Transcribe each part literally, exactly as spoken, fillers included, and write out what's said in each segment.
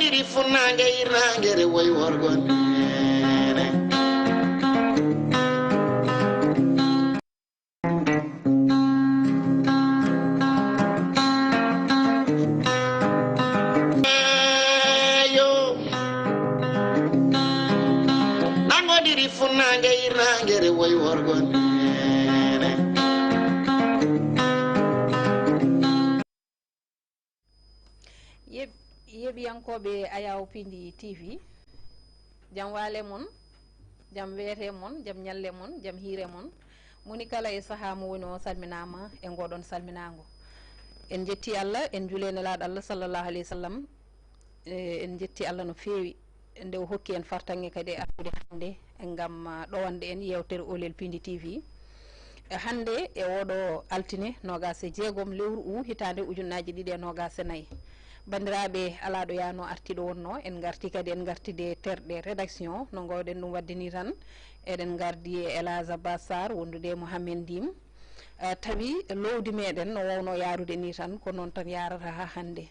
Iri funnaange irnaange re woy worgo neene. Eyo. Nangodiri funnaange irnaange re woy worgo neene. Yeeɓ- yeeɓiyankooɓe Ayaw Pindi T V, jam waale mon, jam weete mon, jam ñalle mon, jam hiire mon. Moni kala e sahaa mo woni o salminaama e ngoɗon salminaango. En njetti Allah, en njulee nelaaɗo Allah sallallahu alayhi wa sallam. E, en njetti Allah no feewi nde o hokki en fartaŋŋe kadi e artude hannde ngam, ah, ɗowande en yeewtere Oolel Pindi T V. E, hannde e ooɗo altine noogaas e jeegom lewru u hitaande ujunnaaji ɗiɗi e noogaas e nayi. Banndiraaɓe, alaa ɗo yaano artiiɗo wonno, en ngarti kadi, en ngartide terɗe rédaction, no ngoowɗen ɗum waɗde ni tan. Eɗen ngardi e El Hadj Abbas Sarr, wondude e Mohamed Ndim. Eh, tawi lowdi meɗen no wowno yaarude ni tan, ko noon tan yaarata haa hannde.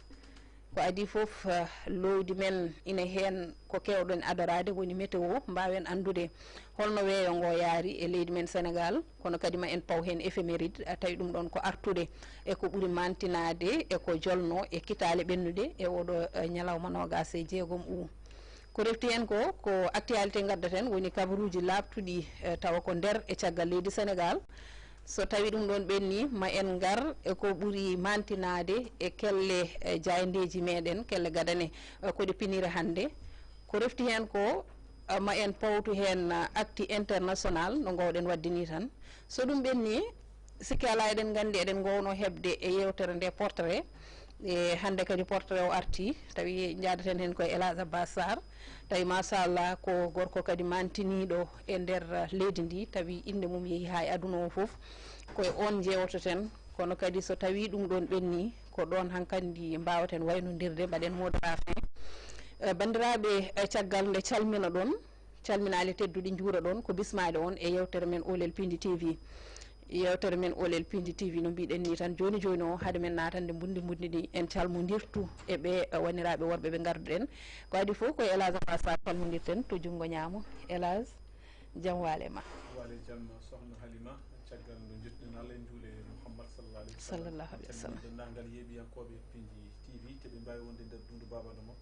Ko adii fof, eh, lowdi men ina heen ko keewɗen adoraade, woni météo, mbaawen anndude holno weeyo ngo yaari e leydi men Senegaal, kono kadi ma en paw heen éphéméride, eh, tawi ɗum ɗoon ko artude e ko ɓuri mantinaade e ko jolno e kitaale ɓennuɗe e oɗo, eh, ñalawma noogaas e jeegom u. Ko refti heen ko, ko actualité ngaddaten, woni kabaruuji laaɓtuɗi, eh, tawa ko nder e caggal leydi Senegaal. So tawi ɗum ɗoon ɓenni, ma en ngar e ko ɓuri mantinaade e kelle, eh, jaayndeeji meɗen, kelle gadane, eh, ko ɗe piniri hannde. Ko refti heen ko, eh, ma en pawtu heen, eh, actu international no ngoowɗen waɗde ni tan. So ɗum ɓenni, sikke alaa eɗen nganndi eɗen ngoowno heɓde e yeewtere nde portrait. E hannde kadi portrait o arti, tawi njaadaten heen koye El Hadj Abbas Sarr. Tawi machallah ko gorko kadi mantiniiɗo e nder leydi ndi, tawi innde mum yehi haa e aduna o fof. Koye oon njeewtoten, kono kadi so tawi ɗum ɗoon ɓenni, ko ɗoon hankandi mbaawaten waynondirde, mbaɗen mot de la fin. Eh, banndiraaɓe, eh, caggal nde calminoɗon, calminaali tedduɗi, njuuroɗon, ko bismaade on e yeewtere men Oolel Pindi T V. Yeewtere men Oolel Pindi T V, no mbiɗen ni tan, jooni jooni o, hade men naatande mbundi mbundi ndi, en calmondirtu e ɓe, eh, wanndiraaɓe worɓe ɓe ngarduɗen. Ko adii fof ko El Hadj Abbas Sarr calmondirten to junngo ñaamo. El Hadj, jam waale ma. Waale jam, Sohna Halima. Caggal nde njettuɗen Allah, en njuule Muhammad sallallahu alayhi wa sallam. Sallallahu alayhi wa sallam. Calminen denndaangal yeeɓiyankooɓe Pindi T V, te ɓe mbaawi wonde nder dundu baaba Adama.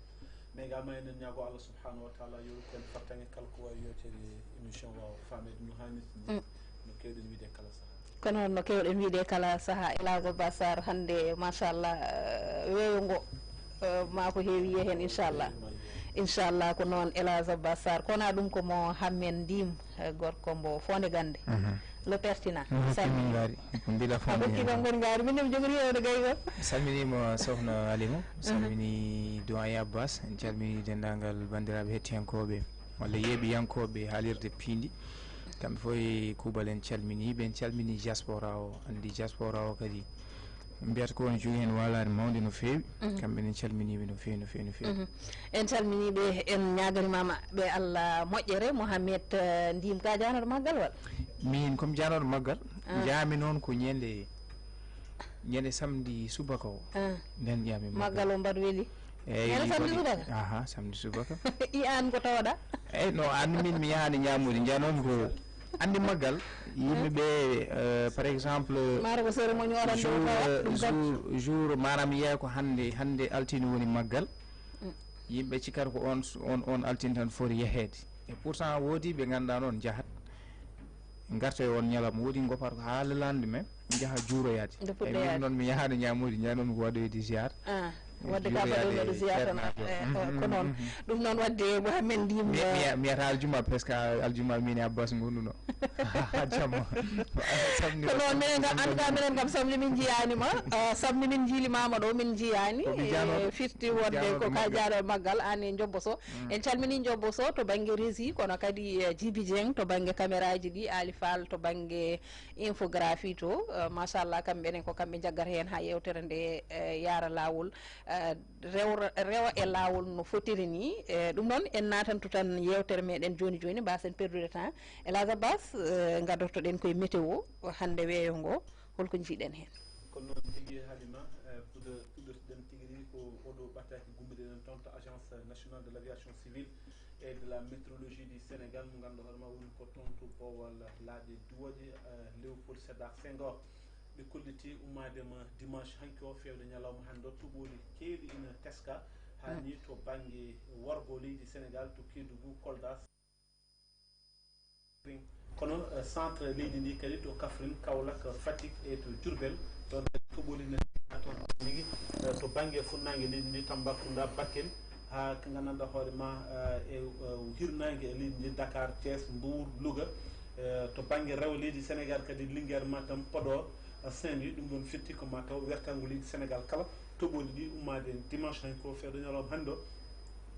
Mais également, enen ñaago Allah subhanahu wa taala yo rokku en fartaŋŋe kala ko wawi yewtere émission waawa faameede no haanirta ni. Mm. No keewɗen wiide kala saha. Kono no keewɗen wiide kala saha, El Hadj Abbas Sarr, hannde, machallah, eh, weeyo ngo, eh, maa ko heewi yiye heen, inchallah. Inchallah, ko noon, El Hadj Abbas Sarr. Kono ɗum ko mo Hammen Ndim, eh, gorko mbo Fonde Gannde. Mhm. Le pertinent. Mi hokki min ngaari. Ko mbiɗa a hokki kam ngon ngaari. Min mi jogori hewde gay ko. Salminiima Sohna Halima. Mhm. Salmini doyen Abbas. En calmini denndaangal banndiraaɓe hettiyankooɓe walla yeeɓiyankooɓe haalirde Piindi. Kamɓe fof e kuuɓal en calmini ɓe, en calmini diaspora o. Anndi diaspora o kadi mbiyata ko on jogi heen waalaare mawnde no feewi. Mhm. Kamɓe ne calminiiɓe no feewi, no feewi, no feewi. Mhm. En calminiiɓe, en ñaaganimaama ɓe Allah moƴƴere. Mohamed, eh, Ndim, ka jaanooɗo maggal walla? Min, comme jaanooɗo maggal, ah, njaami noon ko ñande, ñande samedi subaka o. Ah. Nden njaami maggal. Maggal o mbaɗ weli? Eyi, ñande samedi subaka? Aha, samedi subaka. I an ko tawoɗa? Eyi, no, an min mi yahaani ñaamude, njanoomi ko anndi maggal, yimɓe ɓe, eh, par exemple, maaro ko cérémonie o waɗande jour, o tawa, eh, ɗum kam. Jour, jour, maanaam yeeya ko hannde, hannde altine woni maggal. Mm. Yimɓe cikkata ko on, on, on altine tan foti yeheede. Et pourtant, woodi ɓe ngannduɗaa noon njahat, ngarta e on ñalawma, woodi ngoppata ko haa le lendemain, njaha juuroyaade. Nde puɗɗa. Eyi, min yaade. Noon mi yahaani ñaamude, njanoomi ko waɗoyde ziar. Ah, wadde ka juuroyaade mbaɗoynoɗo ziar tan, ceernaajo. Eh, eh, ko noon. Mhm. Ɗum noon wadde Mohamed Ndim, mi, eh, mi, mi yata aljuma, parce que aljuma min e Abbas ngonduno. Jamma. Samedi ko noon, minen kam, en tout cas, minen kam, samedi min njiyaani ma. Eh, samedi min njiili mama ɗo, min njiyaani. Ko mi jaanooɗo. Eh, firti wonde ko ka jaanooɗo maggal, aan e Jobbo Sow. Mm. En calmini Jobbo Sow to bannge régie, kono kadi, eh, Djiby Dieng to bannge caméraji ɗi, Ali Fall to bannge infographie to. Eh, machallah, kamɓe ne ko kamɓe njaggata heen haa yeewtere nde, eh, yaara laawol, eh, rewra, rewa e laawol no fotiri ni. Eh, ɗum noon, en naatantu tan yeewtere meɗen jooni jooni, mbaasen perdude temps. El Hadj Abbas, eh, ngadortoɗen koye météo hannde weeyo ngo, holko njiiɗen heen? Kono noon tigi Halima, eh, puɗɗo-, puɗɗortoɗen tigi rigi ko oɗo ɓattake Gummiɗen en toon to Agence Nationale de l'Aviation Civile et de la Météorologie du Sénégal, mo ngannduɗaa hoore ma woni ko toon to boowal laaɗe duwaaɗe, eh, Léopold Sédar Senghor. Ɓe kolliti ummaade ma dimanche hanki o feewde ñalawma hannde o, toɓooli keewɗi ina teska haa ni to bannge worgo leydi Sénégal, to Kédougou, Kolda. Kono, eh, centre leydi ndi kadi to Kaffrine, Kaolack, Fatick e to Diourbel, ɗon kadi toɓooli ne toon tigi, eh, to bannge funnaange leydi ndi, Tambacounda, Bakel, haa ko nganndanɗaa hoore ma, eh, e, eh, hirnaange leydi ndi, Dakar, Thiès, Mbour, Louga, eh, to bannge rewo leydi Sénégal kadi, Linguère, Matam, Podor, eh, Saint-Louis, ɗum ɗon firti ko ma taw wertaango leydi Sénégal kala. Toɓooli ɗi ummaade dimanche hanki o feewde ñalawma hannde o.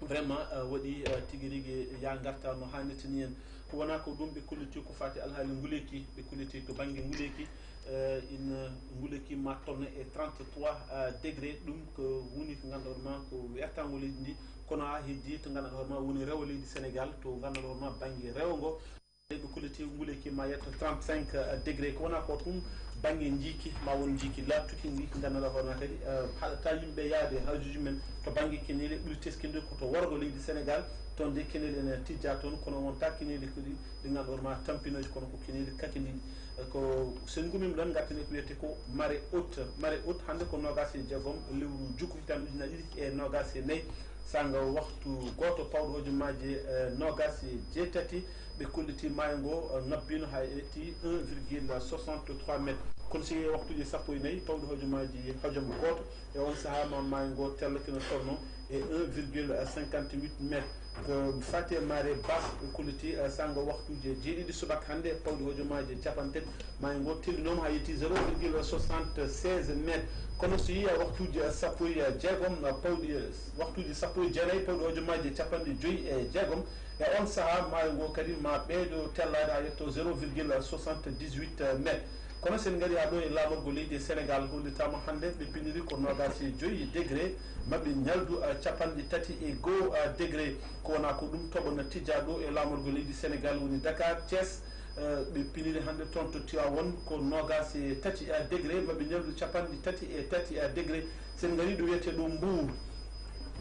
Vraiment, eh, waɗi, eh, tigi rigi ya ngarta no haannirta ni en. Ko wona ko ɗum ɓe kolliti ko fati alhaali nguleyki, ɓe kolliti to bannge nguleyki, eh, ina nguleyki ma tolno e trente-trois, eh, degré. Ɗum ko woni ko ngannduɗaa ma ko wertaango leydi ndi, kono haa heddi to ngannduɗaa hoore ma woni rewo leydi Sénégal, to ngannduɗaa hoore ma bannge rewo ngo. Ɓe kolliti nguleyki ma yetto trente-cinq degré. Ko wona ko ɗum bannge njiiki, ma won njiiki laaɓtuki ndi, ngannduɗaa hoore ma kadi, eh, haɗata yimɓe yahde haajuuji men to bannge keneeli. Ɓuri teskinde ko to worgo leydi Sénégal, toon de keneeli ene tijja toon, kono wonta keneeli ko ɗi, ɗi ngannduɗaa hoore ma tampinooji, kono ko keneeli kakindiiɗi. Eh, ko so en ngummiima ɗoon, ngarten e ko wiyetee ko marée haute. Marée haute hannde ko noogaas e jeegom lewru juko hitaande ujunnaji ɗiɗi e noogaas e nayi. Saanga waxtu gooto pawɗo hojomaaji, eh, noogaas e jeetati, ɓe kolliti maayo ngo, eh, ŋabbiino haa yetti un virgule soixante-trois mètres. Kono so yehii waxtuuji sappo e nayi pawɗo hojomaaji hojom gooto, e on sahaa ma maayo ngo tella kina tolno e un virgule cinquante-huit mètres. Ko fati e marée basse, ɓe kolliti, eh, saanga waxtuuji jeeɗiɗi subaka hannde pawɗo hojomaaji capanɗe tati. Maayo ngo tellinooma haa yetti zéro virgule soixante-seize mètres. Kono so yehii waxtuuji sappo e jeegom, pawɗi, waxtuuji sappo e jeenayi pawɗi hojomaaji capanɗe joyi e jeegom, e on sahaa maayo ngo kadi ma ɓeydo tellaade haa yetto zéro virgule soixante-dix-huit mètres. Kono so en ngarii haa ɗo e laamorgo leydi e Sénégal, hollitaama hannde ɓe piniri ko noogaas e joyi degré, maɓɓe ñaldu, eh, capanɗe tati e goo, eh, degré. Ko wona ko ɗum toɓo na tijja ɗo e laamorgo leydi Sénégal woni Dakar, Thiès, eh, ɓe piniri hannde toon to Tivaouane ko noogaas e tati, eh, degré, maɓɓe ñaldu capanɗe tati e tati, eh, degré. So en ngarii ɗo wiyetee ɗo Mbour,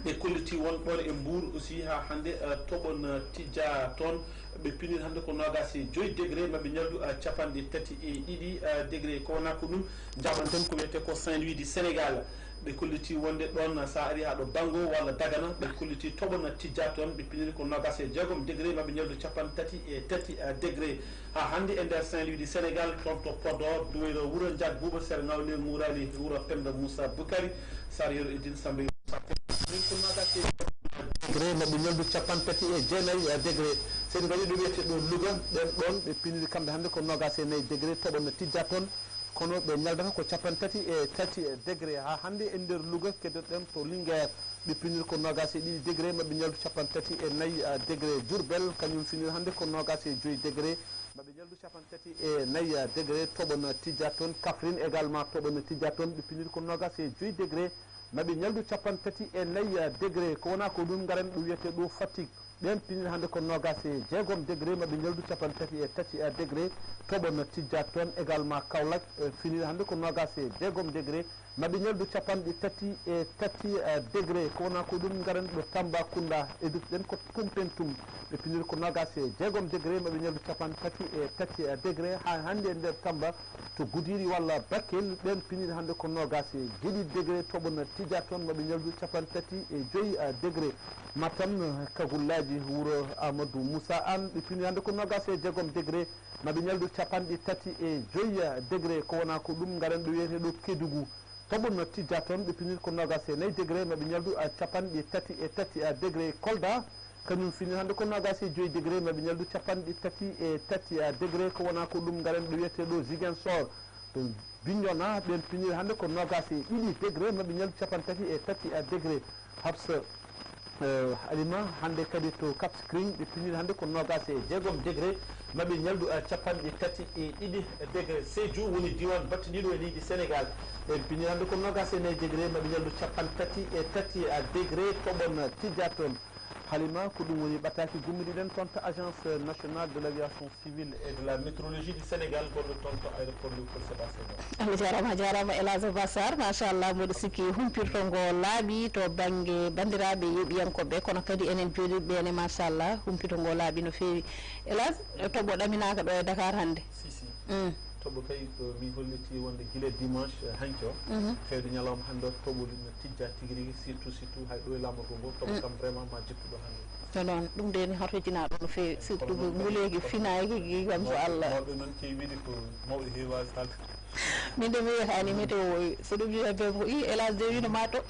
ɓe kolliti won ɗoon e Mbour aussi haa hannde, eh, toɓo na tijja toon. Ɓe piniri hannde ko noogaas e joyi degré, maɓɓe ñaldu, eh, capanɗe tati e ɗiɗi, eh, degré. Ko wona ko ɗum, njaɓanten ko wiyetee ko Saint-Louis du Sénégal. Ɓe kolliti wonde ɗoon, so a arii haa ɗo Banngo walla Dagana, ɓe kolliti toɓo na tijja toon, ɓe piniri ko noogaas e jeegom degré, maɓɓe ñaldu capanɗe tati e tati, eh, degré. Haa hannde e nder Saint-Louis du Sénégal, toon to Podor, Duwayra, wuro Ndiack Bouba, Sere Ngawle, Mourali, wuro Penda Moussa Boukari, Sare Yero Edine, Samba Moussa. Min ko noogaas e degré, maɓɓe ñaldu capanɗe tati e jeenayi, eh, degré. So en ngarii ɗo wiyetee ɗo Louga, ɓeen ɗoon ɓe piniri kamɓe hannde ko noogaas e nayi degré, toɓo na tijja toon. Kono ɓe ñaldata ko capanɗe tati e tati degré. Haa hannde e nder Louga, keddoɗen to Linguère, ɓe pinir ko noogaas e ɗiɗi degré, maɓɓe ñaldu capanɗe tati e nayi, ah, degré. Diourbel, kañum finir hannde ko noogaas e joyi degré, maɓɓe ñaldu capanɗe tati e nayi, ah, degré. Toɓo na tijja toon. Kaffrine également, toɓo na tijja toon, ɓe pinir ko noogaas e joyi degré, maɓɓe ñaldu capanɗe tati e nayi, ah, degré. Ko wona ko ɗum, ngaren ɗo wiyetee ɗo Fatick. Ɓeen pinir hannde ko noogaas e jeegom degré, maɓɓe ñaldu capanɗe tati e tati, eh, degré. Toɓo na tijja toon également. Kaolack, eh, finir hannde ko noogaas e jeegom degré, maɓɓe ñaldu capanɗe tati e tati, eh, degré. Ko wona ko ɗum, ngaren ɗo Tambacounda, e dutɗen ko Koumpentoum. Ɓe pinir ko noogaas e jeegom degré, maɓɓe ñaldu capanɗe tati e tati, eh, degré. Haa hannde e nder Tamba, to Goudiri walla Bakel, ɓeen pinir hannde ko noogaas e jeeɗiɗi degré, toɓo na tijja toon, maɓɓe ñaldu capanɗe tati e joyi, ah, degré. Matam, eh, Kagullaaji, wuro Amadou Moussa Anne, ɓe pinir hannde ko noogaas e jeegom degré, maɓɓe ñaldu capanɗe tati e joyi, ah, degré. Ko wona ko ɗum, ngaren ɗo wiyetee ɗo Kédougou. Toɓo na tijja toon, ɓe pinir ko noogaas e nayi degré, maɓɓe ñaldu, ah, capanɗe tati e tati, ah, degré. Kolda, kañum finir hannde ko noogaas e joyi degré, maɓɓe ñaldu capanɗe tati e tati, ah, degré. Ko wona ko ɗum, ngaren ɗo wiyetee ɗo Ziguinchor. To Bignona, ɓeen pinir hannde ko noogaas e ɗiɗi degré, maɓɓe ñaldu capanɗe tati e tati, ah, degré. Habsa, eh, Alima, hannde kadi to Cap Skirring, ɓe pinir hannde ko noogaas e jeegom degré, maɓɓe ñaldu, ah, capanɗe tati e ɗiɗi degré. Sédhiou woni diiwaan battindiiɗo e leydi Sénégal. Ɓeen pinir hannde ko noogaas e nayi degré, maɓɓe ñaldu capanɗe tati e tati, ah, degré. Toɓo na tijja toon. Halima, ko ɗum woni ɓataaki gummiɗiɗen toon to Agence nationale de l'aviation civile et de la météorologie du Sénégal, gonɗo toon to aéroport Léopold Sédar Senghor. Allah jarama, jarama Elage Bassar, machallah, mboɗo sikki humpirto ngo laaɓi to bangge bandiraɓe yeeɓiyankoɓe, kono kadi enen joɗiɓe ene, machallah, humpito ngo laaɓi no feewi. Elage, toɓo ɗaminaka ɗo e Dakar hannde. Si, si. Mm. Toɓo kay ko mi holliti wonde gila dimanche, eh, hanki o. Mhm. Fewde ñalawma hannde o, toɓo no tijja tigi rigi, surtout, surtout hay ɗo e Laamorgo ngo, toɓo Mm. kam vraiment ma jippu ɗo hannde. No noon, ɗum de mi hortojinaa ɗum no feewi, surtout ko nguleeki, finaaki, gi kam so Allah. Mawɓe noon kewi wiide ko mawɓe heewaani haalde. Min de mi wiyata ni météo o, so ɗum wiya bee ko, i, Elage de wino ma toɓ.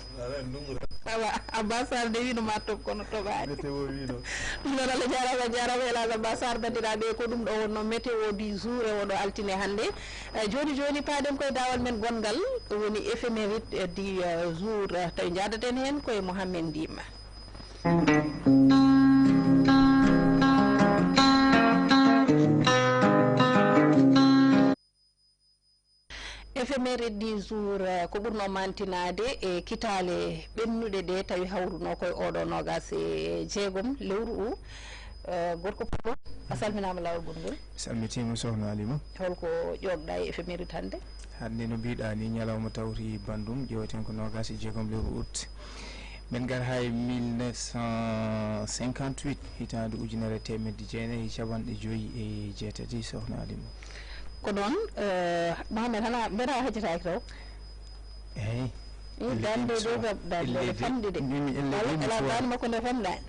Awa, Abbas Sarr de wino ma toɓ, kono toɓaani. Météo wino. Ɗum noon, Allah jarama, jarama Elage Abbas Sarr, banndiraaɓe, ko ɗum ɗo wonno météo du jour e oɗo altine hannde. Eh, jooni, jooni, paaɗen koye daawal men gonngal, woni éphéméride, eh, du, eh, jour, eh, tawi njaadaten heen koye Mohamed Ndima. Éphéméride du jour, eh, ko ɓurno mantinaade e kitaale ɓennuɗe ɗe tawi hawruno koye oɗo noogas e jeegom lewru u. Eh, gorko Pullo, a salminaama laawol gonngol. Salmitiima, sohna Alima. Holko ƴoogɗa e éphéméride hannde? Hannde, no mbiɗa ni, ñalawma tawti banndum, ƴeeweten ko noogas e jeegom lewru août. Men ngar haa e mille neuf cent cinquante-huit, hitaande ujunere e teemedde jeenayi e capanɗe joyi e jeetati, sohna Alima. Ko noon, eh, Mohamed, hana mbeɗa hejjataaki taw? Eey. Ii, dande de kam, dande de famɗi de. Mbimi elle de mi suwa. Dande makko nde famɗaani.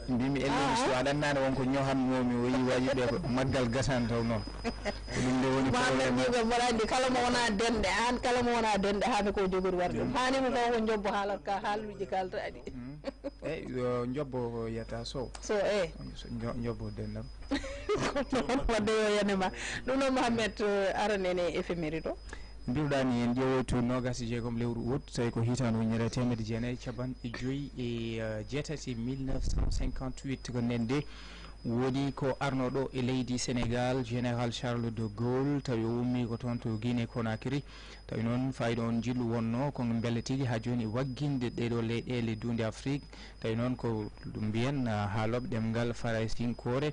Mbimi elle mi suwa, ɗan naane won ko ñohatnoomi o yi waaji ɓe ko maggal gasani taw noon. Ko ɗum nde woni Mohamed problème. Ni ko mboɗo anndi kala mo wona dende, aan kala mo wona dende, haami ko jogori warde. Ɗum haani mo taw ko njobbo haalat ka haaluuji kaltaaɗi. Mm. Eey, yo njobbo ko yiyata sow. Sow, eey. So njo-, njobbo dendam. Ko noon wadde yo yanema. Ɗum noon Mohamed, eh, aran en e éphéméride o. Mbiruɗaa ni en ƴeewoytu noogas e jeegom lewru août, tawi ko hitaande ujunere e teemedde jeenayi e capanɗe joyi e, eh, jeetati, mille neuf cent cinquante-huit, ko nden de woni ko arnoɗo e leydi Sénégal, Général Charles de Gaulle, tawi o ummii ko toon to Guinée Conakry. Tawi noon fayda on njillu wonno ko mbele tigi haa jooni wagginde ɗee ɗoo leyɗeele duunde Afrik. Tawi noon ko ɗum mbiyen, ah, haalooɓe ɗemngal faraysinkoore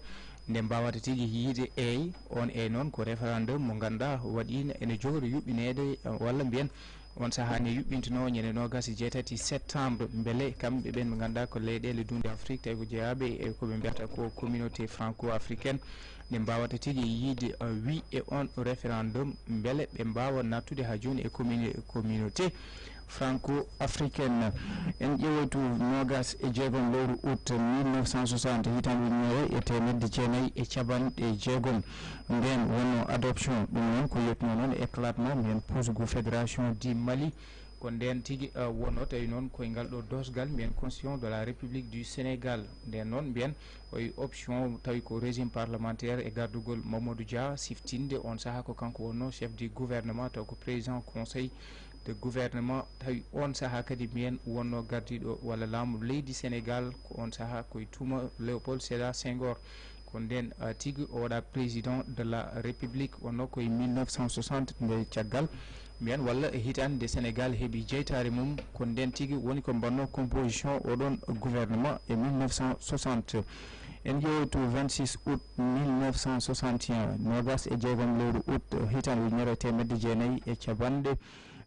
nde mbaawata tigi yiyde eey, on eey noon ko référendum mo ngannduɗaa waɗiino ene jogori yuɓɓineede, ah, walla mbiyen on sahaa ne yuɓɓintunoo ñande noogas e jeetati septembre, mbele kamɓe ɓen ɓe ngannduɗaa ko leyɗeele duunde Afrik, tawi ko jeyaaɓe e ko ɓe mbiyata ko communauté franco-africaine, nde mbaawata tigi yiyde, uh, wi e on référendum, mbele ɓe mbaawa nattude haa jooni e commune-, communauté franco-africaine. En ƴeewoytu noogas e jeegom lewru août mille neuf cent soixante, hitaande ujunere e teemedde jeenayi e capanɗe jeegom. Nden wonno adoption, ɗum noon ko yetno noon éclatement, mbiyen puusgu Fédération du Mali. Ko nden tigi, uh, wonno, tawi noon koye ngal ɗo doosgal mbiyen Constitution de la République du Sénégal. Nden noon mbiyen oye option tawi ko régime parlementaire e gardugol Mamadou Dia siftinde on sahaa ko kanko wonno chef du gouvernement, taw ko président conseil de gouvernement. Tawi on sahaa kadi mbiyen wonno gardiiɗo walla laamu leydi Sénégal, ko on sahaa koye tuuma Léopold Sédar Senghor. Ko nden, uh, tigi o waɗa président de la République, wonno koye mille neuf cent soixante nde caggal mbiyen walla e hitaande nde Sénégal heɓi jeytaare mum, ko nden tigi woni ko mbanno composition oɗon gouvernement e mille neuf cent soixante. En ƴeewoytu vingt-six août mille neuf cent soixante et un, noogas e jeegom lewru août, hitaande ujunere e teemedde jeenayi e capanɗe,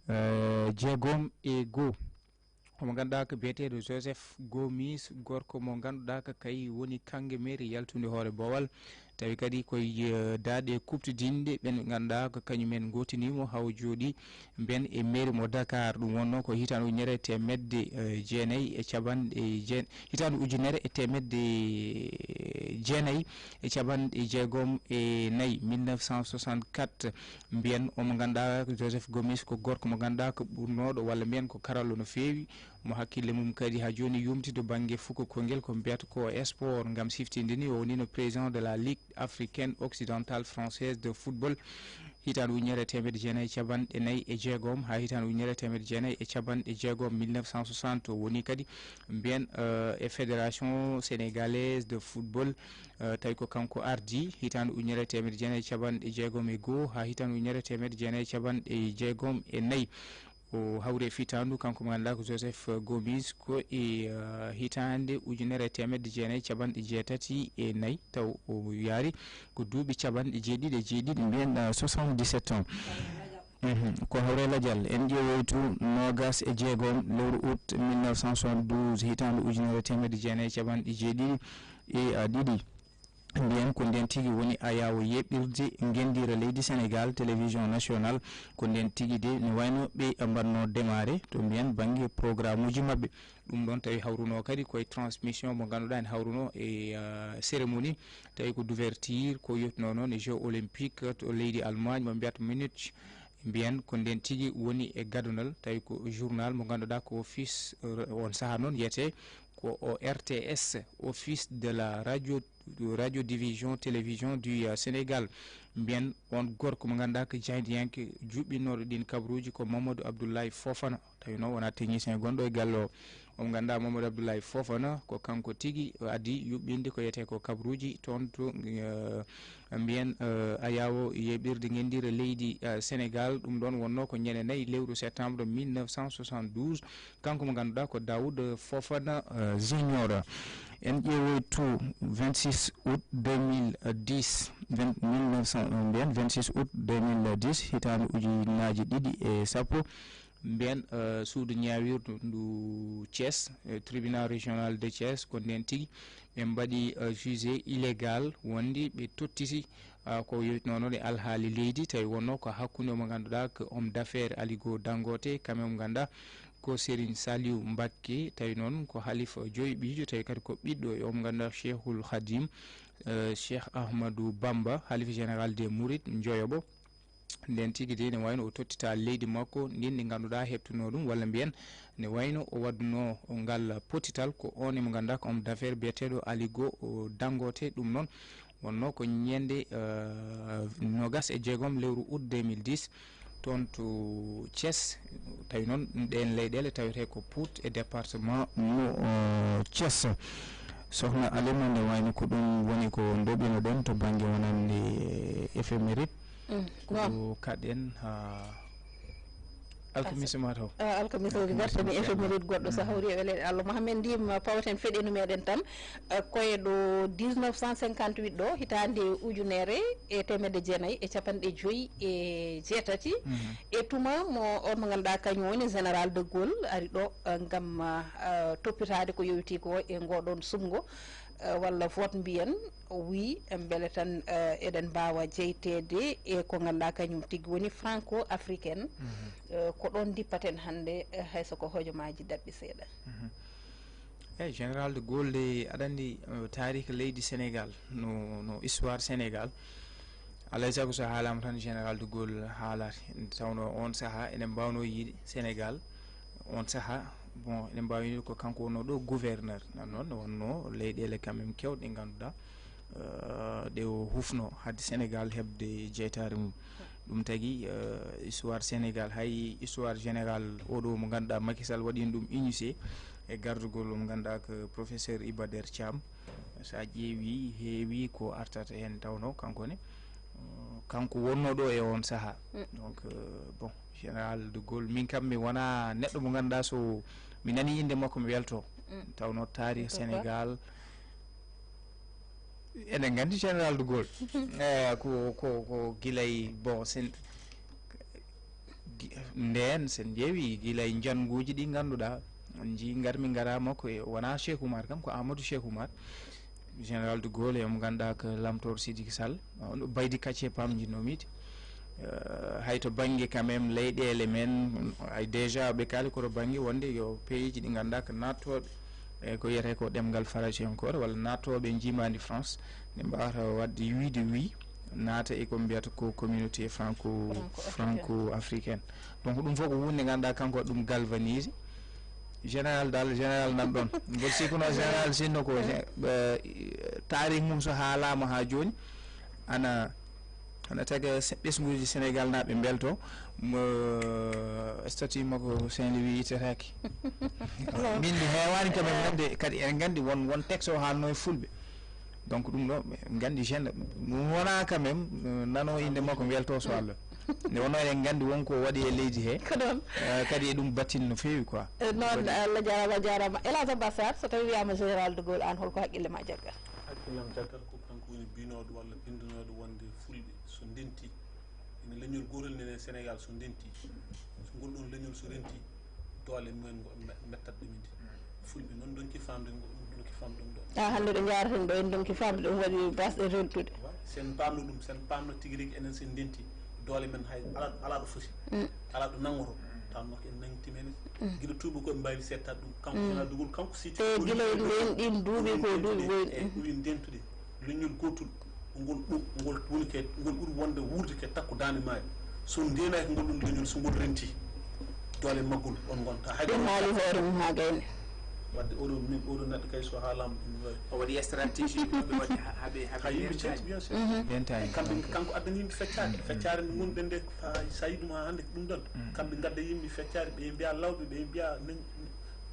eh, jeegom e goo. Omo ngannduɗaa ko biyeteeɗo Joseph Gomis, gorko mo ngannduɗaa ko kay woni kannge meeri yaltunde hoore Boowal. Tawi kadi koye, eh, daaɗe kuuɓtidinɗe ɓen ngannduɗaa ko kañumen ngootiniimo haa o jooɗii. Mbiyen e meeri mo Dakar, ɗum wonno ko hitaande ujunere e teemedde, eh, jeenayi e capanɗe jeen-, hitaande ujunere e teemedde jeenayi e capanɗe jeegom e nayi, mille neuf cent soixante-quatre. Mbiyen omo ngannduɗaa Joseph Gomis ko gorko mo ngannduɗaa ko ɓurnooɗo walla mbiyen ko karallo no feewi, mo hakkille mum kadi haa jooni yumti to bannge fuku kongel ko mbiyata ko sport. Ngam siftinde ni, o wonino président de la Ligue africaine occidentale française de football hitaande ujunere e teemedde jeenayi e capanɗe nayi e jeegom haa hitaande ujunere e teemedde jeenayi e capanɗe jeegom, mille neuf cent soixante. O woni kadi mbiyen, eh, e Fédération sénégalaise de football, eh, tawi ko kanko ardii hitaande ujunere e teemedde jeenayi e capanɗe jeegom e goo haa hitaande ujunere e teemedde jeenayi e capanɗe jeegom e nayi. O hawri e fitaandu, kanko mo ngannduɗaa ko Joseph Gomis, ko e, eh, hitaande ujunere e teemedde jeenayi e capanɗe jeetati e nayi, taw o yaari ko duuɓi capanɗe jeeɗiɗi e jeeɗiɗi, mbiyen, eh, soixante-dix-sept ans. Mhm. Ko hawre lajal, en ƴeewoytu noogas e jeegom lewru août mille neuf cent soixante-douze, hitaande ujunere e teemedde jeenayi e capanɗe jeeɗiɗi e, eh, ɗiɗi. Mbiyen ko ndeen tigi woni ayaawo yeɓɓirde ngenndiire leydi Senegaal, télévision nationale. Ko ndeen tigi de, no wayno ɓe mbaɗno démarré to mbiyen bannge programme uji maɓɓe. Ɗum ɗoon tawi hawruno kadi koye transmission mo ngannduɗaa en hawruno e, ah, cérémonie, tawi ko d'ouverture, ko yottinoo noon e Jeux olympiques to leydi Allemagne, mo mbiyata Munich. Mbiyen ko ndeen tigi woni e gadunal, tawi ko journal mo ngannduɗaa ko fils, eh, on sahaa noon yiyetee ko o R T S, Office de la Radio, Radio Division Télévision du, euh, Sénégal. Mbiyen on gorko mo ngannduɗaa ko jaayndiyanke juɓɓinooɗo ɗin kabaruuji ko Mamadou Abdoulaye Fofana. Tawi noon wonaa technicien gonɗo e galle o. Omo ngannduɗaa Mamadou Abdoulaye Fofana ko kanko tigi addi yuɓɓinde ko yiyetee ko kabaruuji toon to, eh, mbiyen, eh, ayaawo yeɓɓirde ngenndiire leydi, eh, Senegaal. Ɗum ɗoon wonnoo ko ñande nayi lewru septembre mille neuf cent soixante-douze. Kanko mo ngannduɗaa ko Daoud Fofana, eh, Junior. En ƴeewoytu vingt-six août deux mille dix, vingt, mille neuf cent, eh, mbiyen vingt-six août deux mille dix, hitaande ujunnaaji ɗiɗi e sappo. Mbiyen, eh, suudu ñaawirdu ndu Thiès, eh, tribunal régional de Thiès, ko ndeen tigi ɓe mbaɗi, eh, jugé illégal, wondi ɓe tottiti, ah, ko yowitnoo noon e alhaali leydi, tawi wonnoo ko hakkunde mo ngannduɗaa ko homme d'affaires Aligo Dangote, kamɓe mo ngannduɗaa ko Serigne Saliou Mbacké, tawi noon ko halifa joyi ɓiijo, tawi kadi ko ɓiɗɗo e o mo ngannduɗaa Cheikhul Khadim, eh, Cheikh Ahmadou Bamba, halifa général des Mourides, joyoɓo. Ndeen tigi de, ne wayno o tottita leydi makko ndin ndi ngannduɗaa heɓtuno ɗum, walla mbiyen ne wayno o waɗduno ngal pottital, ko on e mo ngannduɗaa ko homme d'affaires biyeteeɗo Aligo Dangote. Ɗum noon wonnoo ko ñande, eh, noogas e jeegom lewru août deux mille dix, toon to Thiès. Tawi noon ɗeen leyɗeele tawetee ko Pout e département mo, eh, Thiès. Sohna Alima, nde wayno ko ɗum woni ko ndoɓinoɗen to bannge wonande éphéméride. Mm, ko noon. Ɗo kaɗen haa alkamisa ma taw. Ah, alkamisa o gartani éphéméride goɗɗo so hawri e weleede Allah. Mohamed Ndim, pawaten feɗenu meɗen tan, eh, koye ɗo dix-neuf cent cinquante-huit ɗo, hitaande ujunere e teemedde jeenayi e capanɗe joyi e jeetati. Mhm. E tuma mo on mo ngannduɗaa kañum woni Général de Gaulle ari ɗo, eh, ngam, eh, toppitaade ko yowiti ko e ngoɗon suɓngo, eh, walla vote mbiyen, o wii, mbele tan, eh, eɗen mbaawa jeyteede e ko ngannduɗaa kañum tigi woni franco-africaine. Mhm. Eh, ko ɗoon ndippaten hannde, eh, hay so ko hojomaaji daɓɓi seeɗa. Mhm. Eyi, Général de Gaulle de, aɗa anndi, eh, taariika leydi Senegaal, no, no histoire Senegaal, alaa e sago so haalaama tan Général de Gaulle haalaate. Nde tawnoo oon sahaa eɗen mbaawnoo yiide Senegaal, oon sahaa, bon, eɗen mbaawi wiide ko kanko wonnoo ɗo gouverneur. Nan noon wonnoo leyɗeele quand même keewɗe ɗe ngannduɗaa, eh, ɗe o hufnoo haade Senegaal heɓde jeytaare mum. Ɗum tagi, eh, histoire Senegaal, hay histoire général oɗo mo ngannduɗaa Macky Sall waɗiino ɗum initié e gardugol mo ngannduɗaa ko professeur Iba Der Thiam. So a ƴeewi, heewi ko artata heen, tawnoo kanko ne, eh, kanko wonnoo ɗo e oon sahaa. Mm. Donc, eh, bon, Général de Gaulle, min kam mi wonaa neɗɗo mo ngannduɗaa so mi nanii innde makko mi weltoo. Mm. Tawnoo taarih Senegaal, eɗen nganndi Général de Gaulle. Eh, ko, ko, ko gilay, bon, sen, gi-, ndeen, sen ƴeewi gilay njannguuji ɗi ngannduɗaa, on njii ngar mi ngaraa makko, e, wonaa Cheikh Oumar kam, ko Amadou Cheikh Oumar, Général de Gaulle, e mo ngannduɗaa ko Lamtoor Sidiki Sall, on ɗo Baydi Kacce Pam njinnoo miide. Eh, hay to bannge quand même leyɗeele men, ay déjà ɓe kaali ko to bannge wonde yo pays ji ɗi ngannduɗaa ko naattooɓe, e ko wiyetee ko ɗemngal faransi encore, walla naattooɓe njiimaandi France, ne mbaawata waɗde wiide wi, naata e ko mbiyata ko communauté franco, franco-africaine. Franco-africaine. Donc ɗum fof ko huunde ngannduɗaa kanko waɗi ɗum galvanise. Général dal, général nan ɗoon. Mboɗo sikkuno général sinno ko, eh, taarih mum so haalaama haa jooni, ana, ana taga se-, ɓesnguuji Senegaal naaɓe mbelto, mo statut makko Saint-Louis ittetaake. Min mi heewaani quand même nande, kadi eɗen nganndi won, won texte o haalno e fulɓe. Donc ɗum ɗo, ɓe nganndi gene-, ɗum wonaa quand même, eh, nanoo innde makko weltoo so Allah. Nde wonno eɗen nganndi won ko waɗi e leydi he. Ko ɗon. Eh, kadi eɗum batini no feewi quoi. Eh, noon, Allah jarama, jarama. Elhadj Abbas Sarr, so tawi wiyama Général de Gaulle, an holko haqqille ma jagga? Hakkillam jaggal ko kanko woni binoɗo walla bindinoɗo wonde fulɓe so ndenti, ene leñol gotol nene Sénégal so ndenti, so ngol ɗon leñol so renti, doole mumen ngo me- mettat ɗuminde. Fulɓe noon donki famde ngo, ɗum donki famde ɗum ɗo. Ah, hannde ɗo njaaraten ɗo, en donki famde ɗum waɗi basɗe rentude. Sen pamno ɗum, sen pamno tigi rigi enen sen ndenti, doole men hay ala, ala ɗo foti. Mm. Ala ɗo nangoto. Tan nok en nangti men. Mm. Gila tuuba ko en mbawi settaade ɗum. Kanko Mm. Général de Gaulle, kanko si E gila en ɗin duuɓi ko duuɓi boy. E ɗum en dentude. Leñol gotol, ngol ɗum, ngol woni ke, ngol ɓuri wonde wuurde ke takko daande maayo. So ndeenaaki ngol ɗum leñol, so ngol renti, doole maggol on ngonta. Hay Ɗum haali hoore mum haa gayni. Wadde oɗo, min, oɗo neɗɗo kay so haalama ɗum wawi. O waɗi stratégie, ɓe waɗi ha, habe, habe Ha yimɓe ndeentaani. Cetti, bien sûr. Mhm. Ndeentaani. Kamɓe, kanko addani yimɓe feccaare. Feccaare nde ngonɗen nde, fa, sa yi ɗum ha hannde ko ɗum ɗon. Mm. Kamɓe ngadda yimɓe feccaare, ɓe mbiya lawɓe, ɓe mbiya nen-,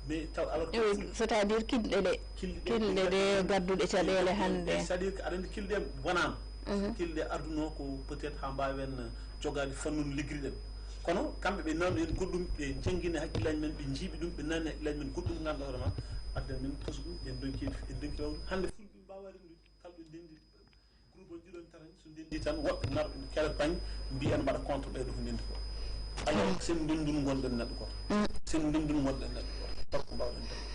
mais taw alors que Eh, c'est-à-dire kinɗe ɗe, kinɗe ɗe, kinɗe ɗe gadduɗe caɗeele hannde. C'est-à-dire que aɗa anndi kinɗe ɗe bonaama. Mhm. Kinɗe ɗe arduno ko peut-être ha mbawen jogaade fannun liggiri ɗen. Kono kamɓe ɓe nanno en goɗɗum, ɓe janngini hakkillaaji men, ɓe njiiɓi ɗum, ɓe nanni hakkillaaji men goɗɗum ngannduɗaa hoore ma, adda min tosgu, en donki, en donki wawde. Hannde fulɓe mbawa rendude, kala ɗo ndenndi, groupe on ɗiɗon tatan, so ndenndi tan, woɓɓe nar kala pañ, mbiyan mbaɗa contre ɓe ɗo ko ndenndi ko. Alors, sen ndenndun ngonɗen neɗɗo ko. Mm. Sen ndenndun ngonɗen neɗɗo ko. Holko mbawɗen tan.